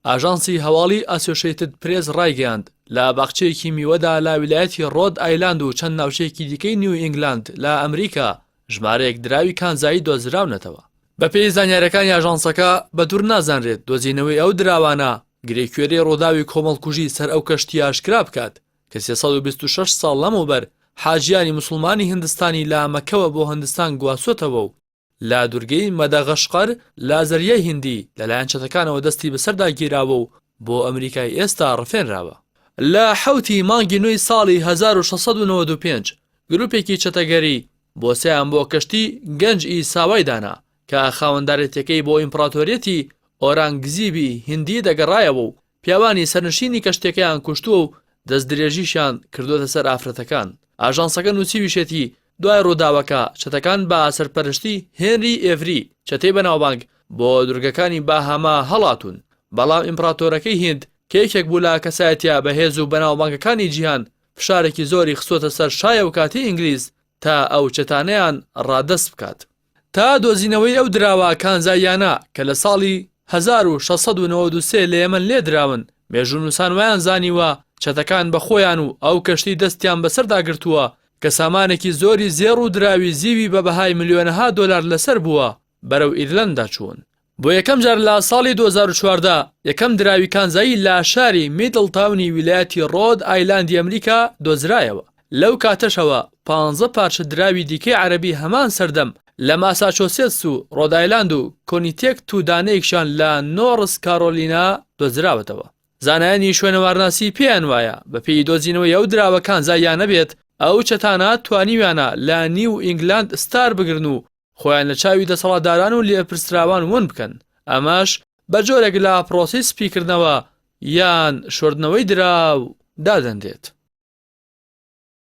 ئاژانسی هەواڵی ئاسۆشەیتد پرێس ڕایگەیاند، لە باخچەیەکی میوەدا لە ویلایەتی ڕۆد ئایلاند و چەند ناوچەیەکی دیکەی نیو ئینگلاند لە ئەمریکا ژمارەیەک دراوی کانزایی دۆزراونەتەوە. بەپێی زانیاریەکانی ئاژانسەکە، بەدوور نازانرێت دۆزینەوەی ئەو دراوانە گرێ کوێرەی ڕووداوی کۆمەڵکوژی سەر ئەو کەشتییە ئاشکرا بکات کە 326 ساڵ لەمەوبەر حاجیانی موسڵمانی هندستانی لە مەککەوە بۆ هندستان گواستۆتەوە و لە دورگەی مەدەغەشقەر لە زەریای هیندی لەلایەن چەتەکانەوە دەستی بەسەردا گیراوە و بۆ ئەمریکای ئێستا ڕفێنراوە. لە حەوتی مانگی نۆی ساڵی 1695 گروپێکی چەتەگەری بۆسەیان بۆ کەشتی گەنج ی ساوای دانا کە خاوەندارێتیەکەی بۆ ئیمپڕاتۆریەتی ئۆرانگزیبی هیندی دەگەڕایەوە و پیاوانی سەرنشینی کەشتیەکەیان کوشتووە و دەستدرێژیشیان کردووەتە سەر ئافرەتەکان. ئاژانسەکە نووسیویشێتی، دوای ڕووداوەکە، چەتەکان بە سەرپەرشتی هێنری ئێڤری، چەتەی بەناوبانگ، بۆ دورگەکانی باهاما هەڵاتوون، بەڵام ئیمپڕاتۆرەکەی هیند کە یەکێک بوو لە کەسایەتیە بەهێز و بەناوبانگەکانی جیهان، فشارێکی زۆری خستووەتە سەر شای ئەوکاتی ئینگلیز تا ئەو چەتانەیان ڕادەست بکات. تا دۆزینەوەی ئەو دراوە کانزاییانە کە لە ساڵی 1693 لە یەمەن لێدراون، مێژوونووسان وایان زانیوە چەتەکان بە خۆیان و ئەو کەشتی دەستیان بەسەردا گرتووە کە سامانێکی زۆری زێڕ و دراوی زیوی بە بەهای ملیۆنەها دۆلار لەسەر بووە بەرەو ئیرلەندا چوون. بۆ یەکەم جار لە ساڵی 2014 یەکەم دراوی کانزایی لە شاری میدڵتاونی ویلایەتی ڕۆد ئایلاندی ئەمریکا دۆزرایەوە. لەو کاتەشەوە پانزە پارچە دراوی دیکەی عەرەبی هەمان سەردەم لە ماساچۆسێتس و ڕۆد ئایلاند و کۆنیتێکت و دانەیەکیشان لە نۆڕس کارۆلینا دۆزراوەتەوە. زانایانی شوێنەوارناسی پێیان وایە بەپێی دۆزینەوەی ئەو دراوە کانزاییانە بێت ئەو چەتانە توانیویانە لە نیو ئینگلاند ستار بگرن و خۆیان لە چاوی دەسەڵاتداران و لێپرسراوان ون بکەن، ئەمەش بە جۆرێک لە پرۆسەی سپیکردنەوە یان شۆردنەوەی دراو دادەنرێت.